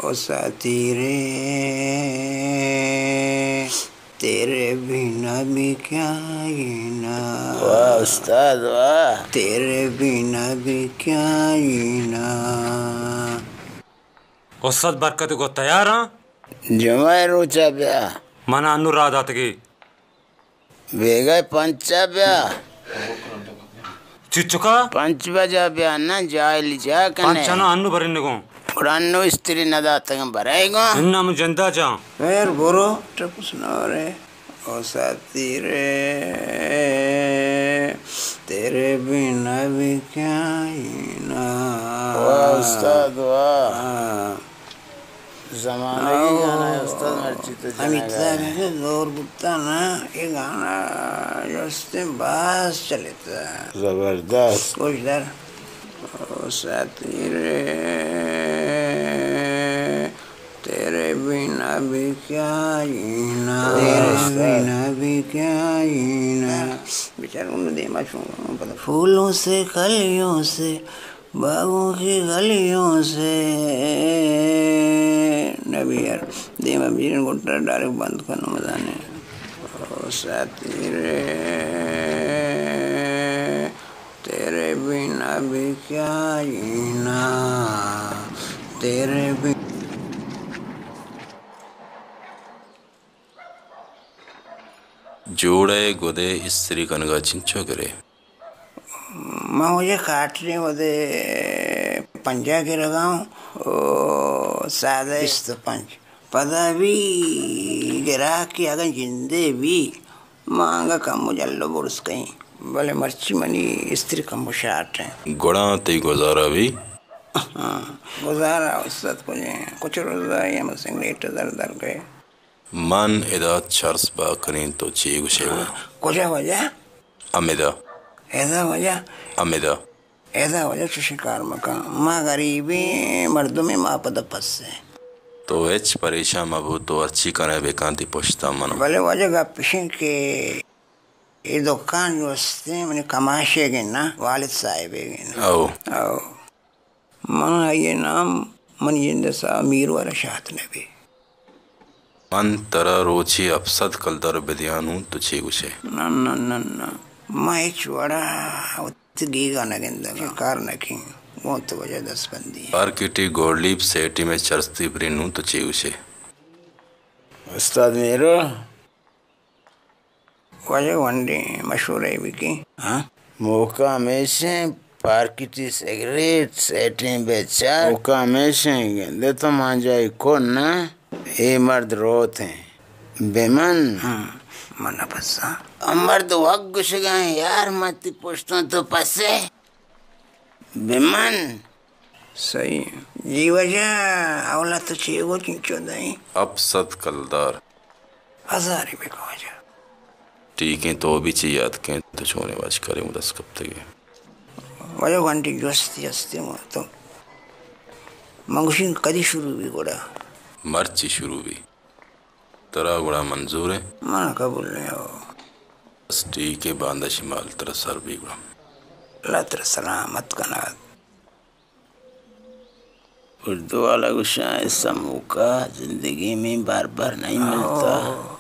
او ساتھی رے، تیرے بنا بھی کیا جینا۔ واہ استاد واہ۔ تیرے بنا بھی کیا جینا۔ استاد برکت گو تیار ہاں؟ جمعہ روچا بیا۔ من انو راہ داتگی۔ بیگہ پنچا بیا۔ چچکا؟ پنچ بجا بیا، نہ جاہلی جا کنے۔ پنچا نہ انو برنگوں۔ گڑا انو استری نہ داتگاں برائے گوں۔ اناں من جندا جاں۔ خیر برو، ٹپس نہ رے۔ او ساتھی رے، تیرے بنا بھی کیا جینا۔ واہ استاد واہ۔ ہاں۔ زمانگی گانا ہے استاد، مرچی تو ہمیں جنگا ہے۔ زور بوتا نا، یہ گانا جو استے باز چلتا۔ زبردست۔ گوش دار۔ او ساتھی رے، تیرے بنا بھی کیا جینا۔ واہ استاد۔ تیرے بنا بھی کیا جینا۔ بیچارہ انہوں دیما چون پتہ۔ پھولوں سے کلیوں سے باغوں کی گلیوں سے۔ نبی یار، دیما بیرن گٹر ڈائریکٹ بند کنو مزانے۔ او ساتھی رے، تیرے بنا بھی کیا جینا، تیرے بنا۔ جوڑ ئے گد ئے استری کنگا چنچو گرے؟ من وجہ کاٹریں وھدے پنجاہ گرگا اوں، او سادہ بیست و پنچ۔ پدا بھی گراکی اگاں جندے بھی، ما انگا کمو جلو برز کئیں، بلے مرچی منی استری کمو شارٹ ایں۔ گڑا تئی گزارہ بھی؟ ہاں، گزارہ استاد کجیں، کچھ روزا یا مسنگ لیٹ در در گئے۔ من ادا چرس با کنیں تو چے گوشے؟ ہاں، کجا وجہ؟ ہمدا۔ ادا وجہ؟ ہمدا۔ ادا وجہ چشیں کار مکن۔ ما غریبیں مردمیں، ما پدا پسیں۔ تو ہچ پریشان مبو، تو ہرچی کنئے بکن تئی پشتا من۔ بلے وجہ گپ اشیں کہ اے دکان جو استیں منی کماشے گنا، والد صاحبے گنا۔ او۔ او۔ من آئی ء نام منی جند ء ساہ میر والا شات نہ بی۔ من ترا روچے ہپت سد کلدار بدیاں نوں تو چے گوشے؟ نہ، نہ، نہ، نہ۔ ما ہچ وڑا وتی گیگا نہ گندگاں، کار نہ کیں۔ گوں تو وجہ دست بندی۔ مارکیٹی گولڈ لیپ سیٹی میں چرستی برین نوں تو چے گوشے؟ استاد میرو۔ واجہ گونڈیں مشورہ بکیں۔ ہاں؟ موقع ہمیشیں پارکٹی سگریٹ سیٹیں بچار۔ موقع ہمیشیں گندے تو مانجائی کن نہ، اے مرد روت ہیں۔ بمن۔ ہاں، من پسا۔ مرد وگ گشگاں یار، متی پشتوں تو پسے۔ بمن۔ صحیح۔ جی واجہ، اولا تو چے گو چنچو دئیں؟ ہپت سد کلدار۔ ہزارے بکن واجہ۔ ٹھیک ہیں، تو بھی چی یاد کن، تو چونے واش کرے، دست کپتگے۔ واجہ گھنٹی جوستی ہستی ہوں تو۔ من گوشیں کدی شروع بی گڑا؟ مرچی شروع بی۔ ترا گڑا منظور ایں؟ من قبول نہ اوں۔ بس ٹھیک ہے، باندا شمال ترا سر بی گڑا۔ اللہ ترا سلامت کنات۔ اردو والا گوشاں، ایسا موقع زندگی میں بار بار نہیں ملتا۔ او،